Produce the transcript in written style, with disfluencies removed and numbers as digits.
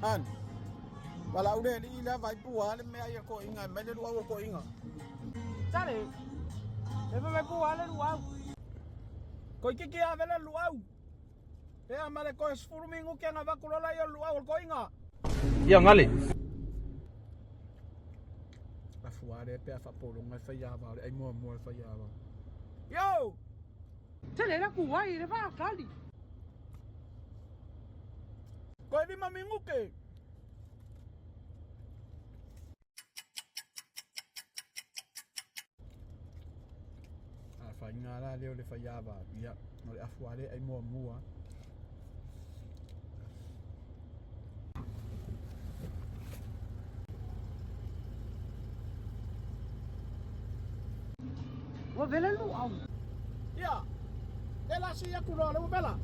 An. Valaau le alii lea vai pua le mea ia toeaiina e mai le luau o le toeaiina. Tale. E vai pua le luau. Toeitiiti ave le luau. Pe a ma le toe 10 minute ona avatu loa lea o le luau o le toeaiina. Ia gale. Afua lea pe a faapologa e fai ava o le ai muamua e fai ava. Yo! Tele la kuai le faatali. Toe 5 minute. A faiga la lea o le fai ava, ia, o le afu lava lea e ai muamua. Ua vela luau. Ia, e lasi atu loa le ua vela.